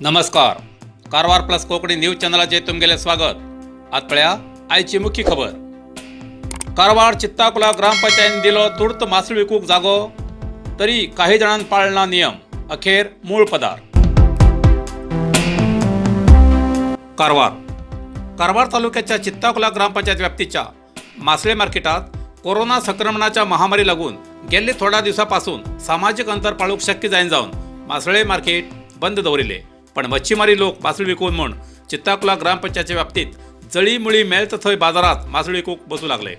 नमस्कार, Karwar plus Konkani news चॅनलाचेर तुमगेलें स्वागत. आज पळया आयची मुख्य खबर. कारवार चित्ताकुला ग्रामपंचायतीन दिलो तूर्त मासळी विकूंक जागो, तरी काही जाणांनी पाळना नियम, अखेर मूळ पदार. कारवार. कारवार तालुक्याच्या चित्ताकुला ग्रामपंचायत व्याप्तीच्या मासळे मार्केटात कोरोना संक्रमणाच्या महामारी लागून गेल्ले थोड्या दिवसापासून सामाजिक अंतर पाळूंक शक्य जायना जावन मासळे मार्केट बंद दवरिले. पण मच्छीमारी लोक मासळी विकून म्हूण चित्ताकुला ग्रामपंचायतच्या व्याप्तीत जळी मुळी मेळत थंय बाजारात मासळी विकूंक बसूं लागले.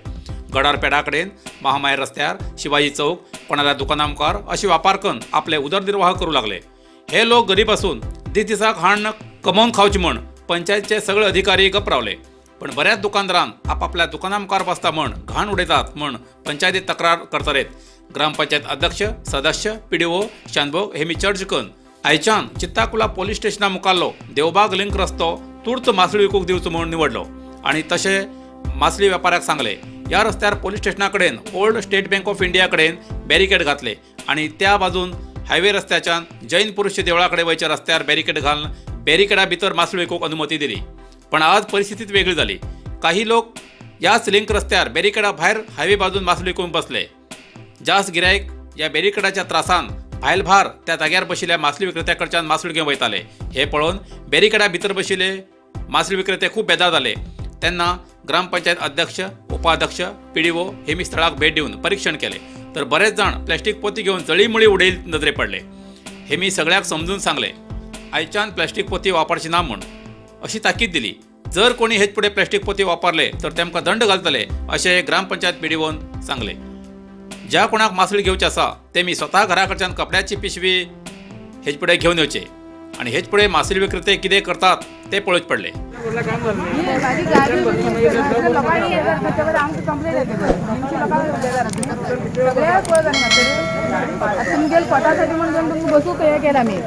गडार पेडा कडेन, महामाय रस्त्यार, शिवाजी चौक, कोणाल्या दुकाना मुखार अशी व्यापार करून आपले उदरनिर्वाह करूं लागले. हे लोक गरीब असून दीस दिसाक हाण कमोवन खावचे म्हण पंचायतचे सगळे अधिकारी गप रावले. पण बऱ्याच दुकानदारांक आपापल्या दुकाना मुखार बसता म्हण घाण उडयतात म्हण पंचायतीत तक्रार करतलेत. ग्रामपंचायत अध्यक्ष, सदस्य, पीडीओ शानभोग हे मी चर्च करून आयच्यान चित्ताकुला पोलीस स्टेशना मुखारलो देवबाग लिंक रस्तो तूर्त मासळी विकूंक दिवचो म्हूण निवडलो आनी तशें मासळी वेपाऱ्याक सांगले. ह्या रस्त्यार पोलीस स्टेशना कडेन, old state bank of India कडेन बॅरिकेड घातले आनी त्या बाजून हायवे रस्त्याच्यान जैन पुरुष देवळा कडेन वयच्या रस्त्यार बॅरिकेड घालून बॅरिकेडा भितर मासळी विकूंक अनुमती दिली. पण आज परिस्थितीच वेगळी झाली. काही लोक याच लिंक रस्त्यार बॅरिकेडा भायर हायवे बाजून मासळी विकूंक बसले. जास्त गिरायक या बॅरिकेडाच्या त्रासान भायलभार त्या जाग्यार बशिल्ल्या मासळी विक्रेत्या कडच्यान मासळी घेवन वयताले. हे पळोवन बॅरिकेडा भितर बशिल्ले मासळी विक्रेते खूब बेजार जाले. तेन्ना ग्रामपंचायत अध्यक्ष, उपाध्यक्ष, पीडीओ हे मी स्थळाक भेट दिवन परीक्षण केले, तर बरेच जाण प्लॅस्टीक पोती घेवन जळीमळी उडयल नदरे पडले. हे मी सगळ्याक समजून सांगले, आयच्यान प्लॅस्टीक पोती वापरची ना म्हूण अशी ताकीद दिली. जर कोणी हेच फुडें प्लॅस्टीक पोती वापरले तर तेमकां दंड घालतले अशें ग्रामपंचायत पीडीओन सांगले. ज्या कोणाक मासळी घेवची आसा ते मी स्वता घरा कडच्यान कपड्याची पिशवी हेच फुडें घेवन येवचे आणि हेच फुडें मासळी विक्रेते कितें करतात ते पळोवचे पडले. माझी गाडी लोकांनी येतात, आमकां कंप्लेन येता, लोकांक सगळ्याक पळय जाणा. आतां तुमगेले पोटासाठी म्हणून तुमकां बसूंक हें केलां आमी.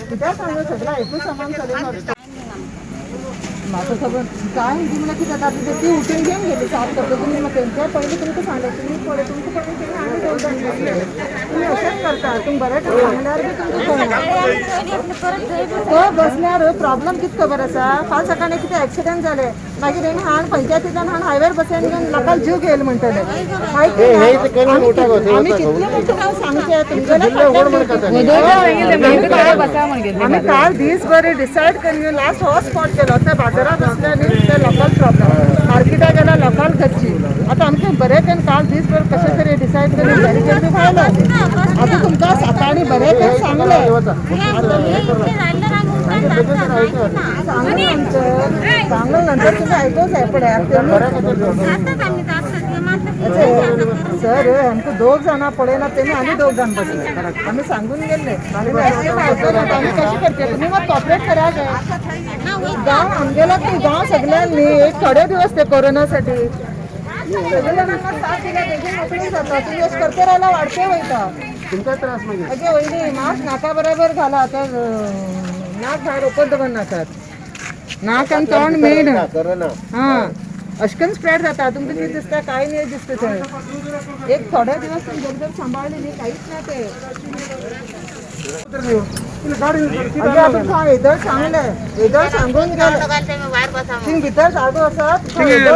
कित्याक सांगू, सगळं ऐकू सामान सगळें. म्हाका खबर काय म्हणजे म्हणल्यार कितें जाता, ती उठून घेवन गेली साफ करता. तुमी म्हाका तेंच्या पयलीं तुमकां सांगलें, तुमी पळय, तुमकां पळय तेणी आनी दोन जाण बसले. तुमी अशेंच करता. तुमी बरें करून सांगल्यार बी तुमकां कळना. तो बसल्यार प्रॉब्लम कितें खबर आसा? फाल्यां सकाळीं कितें एक्सिडंट जालें, मागीर हेणी हाण पंचायतींतल्यान हाण हायवेर बसून घेवन लोकांक जीव घेयल म्हणटले. आमी कितले म्हणटा हांव सांगचें तुमगेले. आमी काल दीसभर डिसायड करून लास्ट हो स्पॉट केलो. त्या बाजारात बसले न्ही, ते लोकल प्रॉब्लम, मार्केटाक गेल्यार लोकल घरची. आतां आमचें बरें करून काल दीसभर कशें तरी डिसायड करून बॅरिकेड बी घायलो. आतां तुमकां सकाळीं बरें करून सांगलें. सांगलें नंतर, सांगलें नंतर तुमी आयकोंक जाय पळय. सर, आमकां दोग जाणां पळयना, तेमी आनी दोग जाण बसले. आमी सांगून गेल्ले, आमी कशें करचे? तुमी मात कॉपरेट करा गे. गांव आमगेलो ती गांव सगळ्यांनी न्ही, एक थोडे दिवस ते कोरोनासाठी सगळे जाणांना साथ दिल्या, बेगीन मोकळी जाता. तुमी अशें करते रावल्यार वाडते वयता. तुमकां त्रास मागीर. अगे वयनी, मास्क नाका बरोबर घाला तर नाक भायर ओपन दवर नाकात. नाक आनी तोंड मेन. कोरोना. हा, अशें करून स्प्रेड जाता. तुमकां कितें दिसता? कांय न्ही दिसता थंय. एक थोडे दिवस तुमी जर सांबाळ्ळी न्ही, कांयच ना ते. अगे, आतां तुका हांव येदोळ सांगलें, येदोळ सांगून गेलें, थिंग भितर जागो आसा.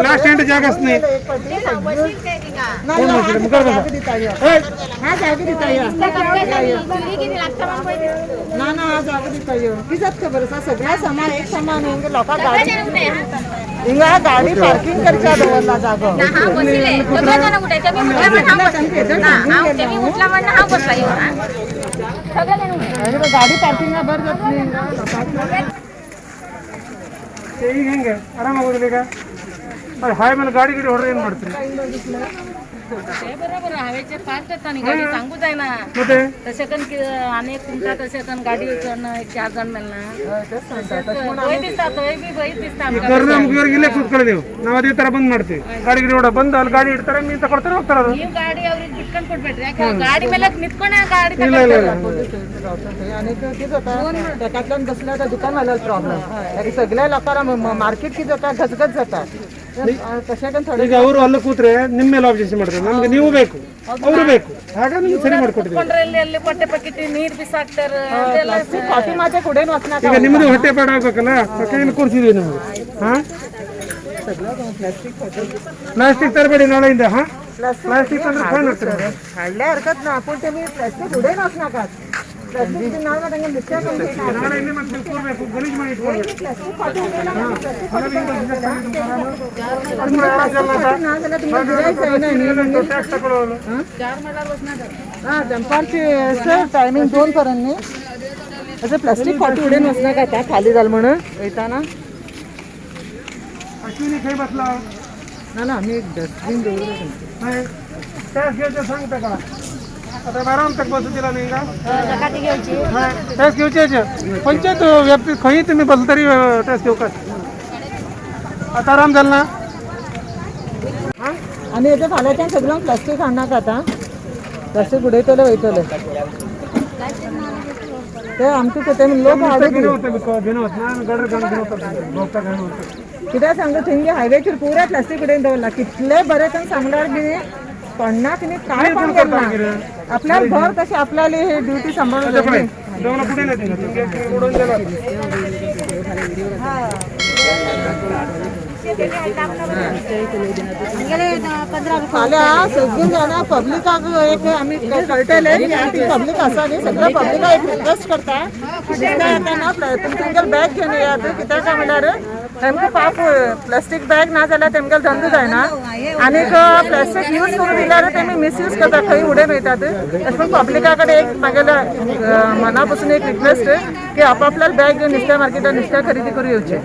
लास्ट एंड जागाच नाही. एक फावटी ना, ना, जागो दिता यो. हा, जागो दिता यो. ना ना, हा जागो दिता यो. कितें जाता खबर आसा? सगळ्या सामान एक सामान हिंगा लोकांक गाडी, हिंगा गाडी पार्किंग करच्या दवरला जागो. अरे बा, गाडी पार्किंगा बरं जातली हिंगा लोकांक. ಈಗ ಹೆಂಗೆ ಆರಾಮಾಗೋದಿಲ್ಲ ಈಗ? ಅದು ಹಾಯ್ ಮೇಲೆ ಗಾಡಿ ಗಿಡಿ ಹೊಡ್ರೆ ಏನು ಮಾಡ್ತೀರಿ? बरोबर, हवेचे फास्ट येता न्ही गाडी, सांगू जायना. ಮತ್ತೆ तशें करून आनी एक तुमकां तशें करून गाडी चडना, एक चार जाण मेळना. हय, तेच सांगता तशें म्हूण. भंय दिसता, थंय बी भंय दिसता ಈ आमकां. ಕರೋನಾ ಮುಗಿಯೋರ್ಗೆ ಇಲ್ಲೇ ಕೂತ್ಕೊಳ್ಳಿ ನೀವು. ನಾವು ಅದೇ ಥರ ಬಂದ್ ಮಾಡ್ತೀವಿ. ಗಾಡಿ ಗಿಡಿ ಹೊಡ ಬಂದು ಅಲ್ಲಿ ಗಾಡಿ ಇಡ್ತಾರೆ, ಮೀನು ತಗೊಳ್ತಾರೆ, ಹೋಗ್ತಾರೆ ಅದು. ನೀವು ಗಾಡಿ ಅವ್ರಿಗೆ ಬಿಟ್ಕೊಂಡ್ ಕೊಡ್ಬೇಡ್ರಿ, ಯಾಕೆ ಗಾಡಿ ಮೇಲೆ ನಿಂತ್ಕೊಂಡೆ ಗಾಡಿ. ಇಲ್ಲ ಇಲ್ಲ ಇಲ್ಲ. आनी कितें जाता, तेकांतल्यान बसल्यार त्या दुकान वाल्याक प्रॉब्लम. सगळ्या लोकांक मार्केट कितें जाता, गजगज जाता. तशें करून थोडे ಈಗ ಅವರು ಅಲ್ಲೇ ಕೂತ್ರೆ ನಿಮ್ಮ ಮೇಲೆ ಆಬ್ಜೆಕ್ಷನ್ ಮಾಡ್ತಾರೆ. ನಮ್ಗೆ ನೀವು ಬೇಕು. ಅವರು ಬೇಕು, ಹಾಗಾಗಿ ನಿಮ್ಗೆ ಸರಿ ಮಾಡ್ಕೊಟ್ಟಿದ್ದೀವಿ. ಕುತ್ಕೊಂಡ್ರೆ ಅಲ್ಲಿ ಅಲ್ಲಿ ಹೊಟ್ಟೆ ಪಕ್ಕಿಟ್ಟು ನೀರ್ ಬಿಸಾಕ್ತಾರ ಅದೆಲ್ಲ. ಕಾಫಿ ಮಾತ್ರ ಕುಡೇನು ವಸ್ನಾಕ. ಈಗ ನಿಮ್ಮದು ಹೊಟ್ಟೆ ಪಾಡ ಆಗ್ಬೇಕಲ್ಲ, ಕೈಯಲ್ಲಿ ಕೂರಿಸಿದೀವಿ ನಿಮಗೆ. ಹಾ, ಪ್ಲಾಸ್ಟಿಕ್ ತರಬೇಡಿ ನಾಳೆಯಿಂದ. ಹಾ, ಪ್ಲಾಸ್ಟಿಕ್ ಅಂದ್ರೆ ಫೈನ್ ಹಾಕ್ತಾರೆ. हाडल्या हरकत ना, पूण तेमी प्लास्टीक उडयन वचनाकात. प्लास्टीक ना तांकां नुस्त्याक. ನಾಳೆಯಿಂದ ಮತ್ತೆ ನೀವು ಕೂರ್ಬೇಕು, ಗಲೀಜು ಮಾಡಿ ಇಟ್ಕೊಳ್ಬೇಕು. प्लास्टीक फाटी उडयला, प्लास्टीक फाटी ना जाल्यार तुमकां गिरायक जायना न्ही. ಟ್ಯಾಕ್ಸ್ ತಗೊಳ್ಳೋರು. हा, दनपारची सर टायमिंग 2 पर्यंत न्ही. अशें प्लास्टीक फाटी उडयन वचनाकात हा, खाली जाल म्हणून वयताना. अश्विनी खंय बसला? ना ना, आमी एक डस्टबीन दवरला तुमचें. टॅक्स घ्यायचं सांगता का? आता आराम तक बसू दिला नाही का? टॅक्स घेवचे पंचायत व्याप्तीत खंय तुम्ही बसला तरी टॅक्स घेवकात. आता आराम झाला ना? आनी येते फाल्यांच्यान सगळ्यांक प्लास्टीक हाडनाकात आं, प्लास्टीक उडयतले वयतले ते आमकां ते लोक हाडून. घेऊन होतं, घेऊन होत ना गडर घेऊन होतं, भोवता घेऊन होतं. कित्याक सांगता, थंय हायवेचेर पुरा प्लास्टीक उडयन दवरला. कितले बरें तांकां सांगल्यार बी कोणाक न्ही काय पण केलें ना. आपल्याक घर कशें आपल्याली ही ड्युटी सांबाळूंक जाय न्ही. दोन कुठे नाही तुमच्या उडून गेला. फाल्यां सगळीं जाणां पब्लिकाक एक आमी कळटलें की आतां पब्लीक आसा न्ही, सगळ्या पब्लिकाक एक रिक्वेस्ट करता, दिसता आतां ना तुमगेले बॅग घेवन येयात. कित्याक काय म्हणल्यार तेमकां पाप प्लास्टीक बॅग ना जाल्यार तेमगेलो धंदो जायना, आनीक प्लास्टीक यूज करून दिल्यार तेमी मिसयूज करता, खंय उडयन वयतात. अशें म्हणून पब्लिका कडेन एक म्हागेले मना पसून एक रिक्वेस्ट की आपापल्या बॅग घेवन नुस्त्या मार्केटात नुस्त्या खरेदी करून येवचें.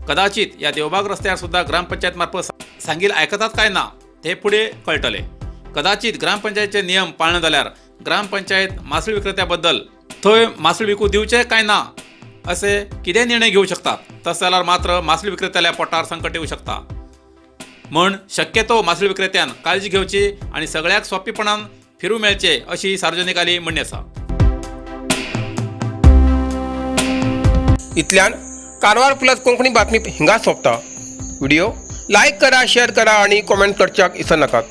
कदाचित या देवबाग रस्त्यार सुद्धा ग्रामपंचायत मार्फत सांगील आयकतात काय ना ते पुढे कळटले. कदाचित ग्रामपंचायतचे नियम पाळना जाल्यार ग्रामपंचायत मासळी विक्रेत्याबद्दल थंय मासळी विकू दिवचे काय ना असे कितें निर्णय घेऊ शकतात. तसं जाल्यार मात्र मासळी विक्रेत्याल्या पोटार संकट येऊ शकता. म्हण शक्यतो मासळी विक्रेत्यान काळजी घेवची आणि सगळ्याक सोंपेपणान फिरूं मेळचे अशी सार्वजनिकाली म्हणणी आसा. इतल्यान कारवार प्लस कोंकणी बातमी हिंगा सोंपता. व्हिडिओ लायक करा, शेअर करा आणि कॉमेंट करच्याक इसरनाकात.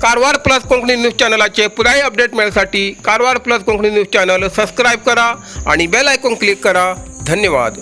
कारवार प्लस कोंकणी न्यूज चॅनलाचे पुराय update मेळसाठी Karwar plus Konkani news channel subscribe करा आणि बेल आयकॉन क्लिक करा. धन्यवाद.